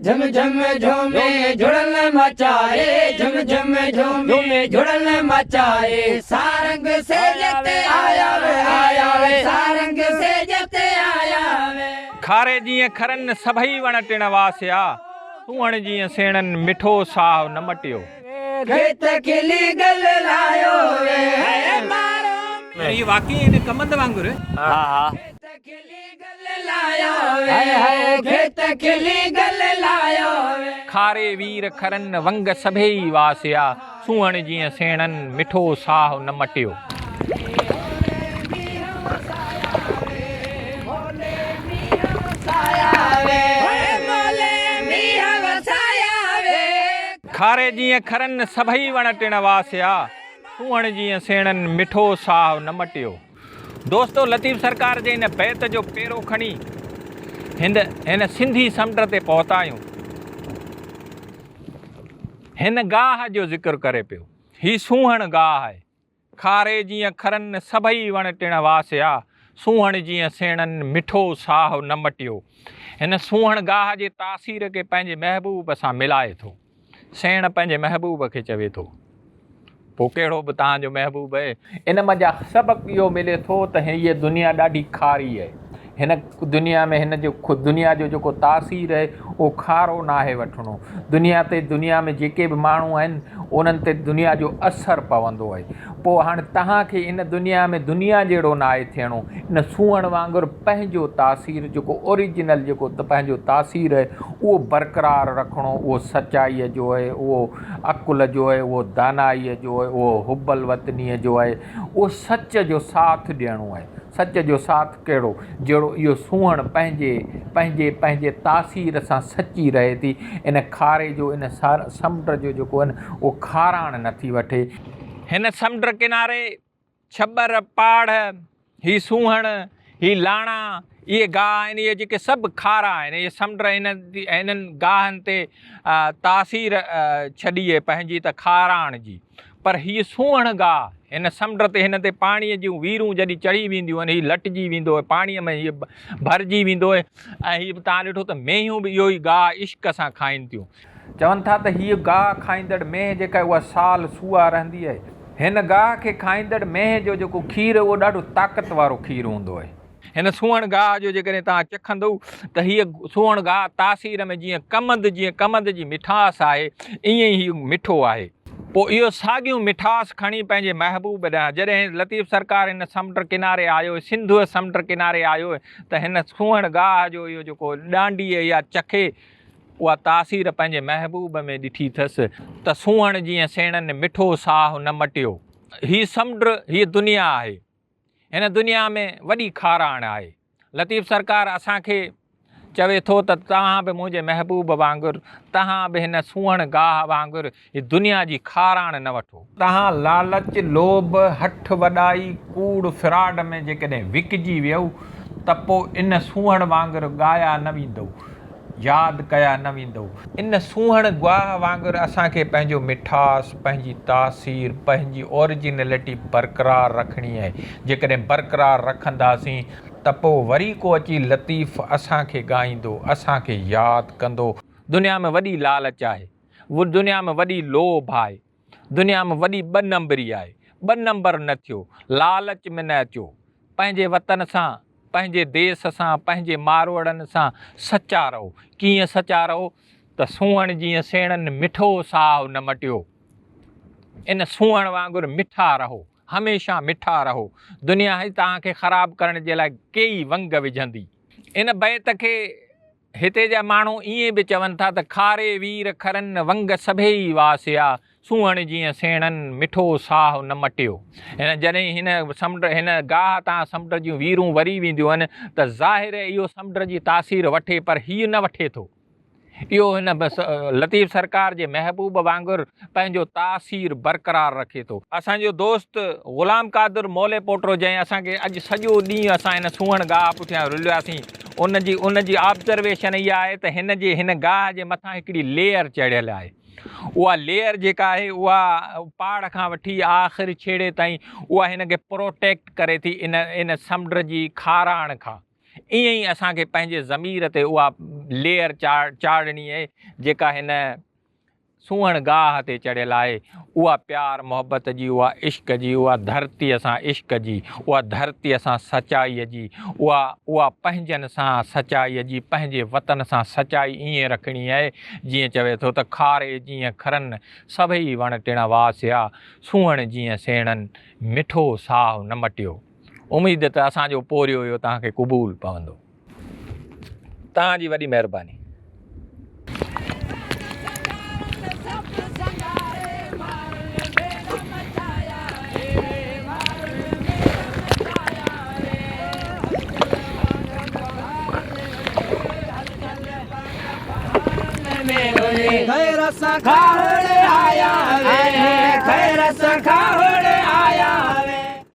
جھم جھم جھومي جھڙل مچائي، جھم جھم جھومي جھڙل مچائي، سارنگ سيج تي آيا وي آيا وي، سارنگ سيج تي آيا وي. کاري جيئن کرن سڀئي وڻ ٽڻ واسيا، سونهڻ جيئن سيڻن مٺو ساهه نه مٽيو. کيت کلي گل لايو وي مارو. هي واقعي هن ڪمند وانگر. ها ها. کيت کلي گل لايو وي کيت کلي گل لايو وي. کاري وير کرن ونگ سڀيئي واسيا، سونهڻ جيئن سيڻن مٺو ساهه نه مٽيو. کاري جيئن کرن سڀئي وڻ ٽڻ واسيا، سونهڻ جيئن سيڻن مٺو ساهه نه مٽيو. دوستو لطيف سرڪار جي هن بيت جو پيرو کڻي هند هن سنڌي سمنڊ تي پهتا آهيون. هن گاهه جو ذڪر ڪري پيو. هي سونهڻ گاهه آهي. کاري جيئن کرن سڀئي وڻ ٽڻ واسيا، سونهڻ جيئن سيڻن مٺو ساهه نه مٽيو. هن سونهڻ گاهه جي تاثير کي پنهنجي محبوب سان ملائي ٿو. سيڻ پنهنجي محبوب کي چوي ٿو. پوء ڪهڙو به توهان جو محبوب اهي. ان منجهان سبق اهو ملي ٿو ته هيء دنيا ڏاڍي کاري اهي. هن دنيا ۾ هن جو دنيا جو جيڪو تاثير اهي اهو کارو ناهي وٺڻو. دنيا تي دنيا ۾ جيڪي به ماڻهو آهن انهن تي دنيا جو اثر پوندو آهي. پوء هاڻ توهان کي ان دنيا ۾ دنيا جهڙو ناهي ٿيڻو. ان سونهڻ وانگر پنهنجو تاثير جيڪو اوريجنل جيڪو پنهنجو تاثير اهي اهو برقرار رکڻو اهو سچائيء جو اهي اهو عقل جو اهي اهو دانائيء جو اهي اهو حب الوطنيء جو اهي اهو سچ جو ساٿ ڏيڻو اهي. سچ جو ساٿ ڪهڙو؟ جهڙو اهو سونهڻ پنهنجي پنهنجي پنهنجي تاثير سان سچي رهي ٿي، ان کاري جو ان سمنڊ جو جيڪو آهي نه اهو کاراڻ نه ٿي وٺي. هن سمنڊ ڪناري ڇٻر، پاڙهه، هي سونهڻ، هي لاڻا، اهي گاهه آهن، اهي جيڪي سڀ کارا آهن، اهي سمنڊ انهن گاهن تي تاثير ڇڏي پنهنجي ته کاراڻ جي. پر هيء سونهڻ گاهه، هن سمنڊ تي هن تي پاڻيء جون ويرون جڏهن چڙهي وينديون آهن، هي لٽجي ويندو آهي، پاڻيء ۾ هيء ڀرجي ويندو آهي ۽ هيء به توهان ڏٺو ته مينهيون به اهو ئي گاهه عشق سان کائين ٿيون. چون ٿا ته هيء گاهه کائيندڙ مينهن جيڪا آهي اها سال سوئا رهندي آهي. هن گاهه کي کائيندڙ مينهن جو جيڪو کير اهو ڏاڍو طاقت وارو کير هوندو آهي. هن سونهڻ گاهه جو جيڪڏهن توهان چکندؤ ته هيء سونهڻ گاهه تاثير ۾ جيئن ڪمند جيئن ڪمند جي مٺاس آهي، ائين ئي هيء مٺو آهي. پوء اهو ساڳيون مٺاس کڻي پنهنجي محبوب ڏانهن جڏهن لطيف سرڪار هن سمنڊ ڪناري آيو، سنڌوء سمنڊ ڪناري آيو ته هن سونهڻ گاهه جو اهو جيڪو ڏانڊي اها چکي اها تاثير پنهنجي محبوب ۾ ڏٺي اٿس ته سونهڻ جيئن سيڻن مٺو ساهه نه مٽيو. هي سمنڊ، هيء دنيا آهي. هن دنيا ۾ وڏي کاراڻ آهي. لطيف سرڪار اسان کي چوي ٿو ته توهان به منهنجي محبوب وانگر، توهان به هن سونهڻ گاهه وانگر هي دنيا جي کاراڻ نه وٺو. توهان لالچ، لوڀ، هٺ وڏائي، ڪوڙ، فراڊ ۾ جيڪڏهن وڪجي ويئو ته پوء ان سونهڻ وانگر ڳايا نه ويندؤ. ياد ڪيا نه ويندؤ. ان سونهڻ گواهه وانگر اسان کي پنهنجو مٺاس، پنهنجي تاثير، پنهنجي اوريجنلٽي برقرار رکڻي آهي. جيڪڏهن برقرار رکنداسين ته پوء وري ڪو اچي لطيف اسان کي ڳائيندو، اسان کي ياد ڪندو. دنيا ۾ وڏي لالچ آهي. دنيا ۾ وڏي لوڀ آهي. دنيا ۾ وڏي ٻه نمبري آهي. ٻه نمبر نه ٿيو. لالچ ۾ نه اچو. پنهنجي وطن سان، پنهنجي ديس سان، پنهنجي ماروئڙن سان سچا رهو. ڪيئن سچا رهو ته سونهڻ جيئن سيڻن مٺو ساهه نه مٽيو. ان سونهڻ وانگر مٺا رهو. هميشه مٺا رهو. دنيا هي توهان کي خراب ڪرڻ جي لاء ڪيئي ونگ وجهندي. ان بيت کي هتي جا ماڻهو ائين به چون ٿا ته کاري وير کرن ونگ سڀيئي واسيا، سونهڻ جيئن سيڻن مٺو ساهه نه مٽيو. هن جڏهن هن سمنڊ هن گاهه تان سمنڊ جون ويرون وري وينديون آهن ته ظاهر اهو سمنڊ جي تاثير وٺي پر هيء نه وٺي ٿو. اهو هن لطيف سرڪار جي محبوب وانگر پنهنجو تاثير برقرار رکي ٿو. اسان جو دوست غلام قادر مولي پوٽو جنهن اسان کي اڄ سڄو ڏينهن اسان هن سونهڻ گاهه پٺيان رلياسين ان جي ان جي آبزرويشن اها آهي ته هن جي هن گاهه جي مٿان هڪڙي ليئر چڙهيل آهي اها ليئر جيڪا آهي اها پاڙ کان وٺي آخر ڇيڙي تائين اها هن کي پروٽيڪٽ ڪري ٿي ان ان سمنڊ جي کاراڻ کان. ائين ئي اسان کي پنهنجي ضمير تي اها ليئر چاڙهڻي آهي جيڪا هن سونهڻ گاهه تي چڙهيل آهي، اها پيار محبت جي، اها عشق جي، اها ڌرتيء سان عشق جي، اها ڌرتيء سان سچائيء جي، اها اها پنهنجن سان سچائيء جي، پنهنجي وطن سان سچائي ائين رکڻي آهي، جيئن چوي ٿو ته کاري جيئن کرن، سڀئي وڻ ٽڻ واسيا، سونهڻ جيئن سيڻن، مٺو ساهه نه مٽيو. اميد ته اسان جو پورهيو اهو توهان کي قبول پوندو. توهان جي وڏي مهرباني. خير سان کاهوڙ آيا وي خير سان کاهوڙ.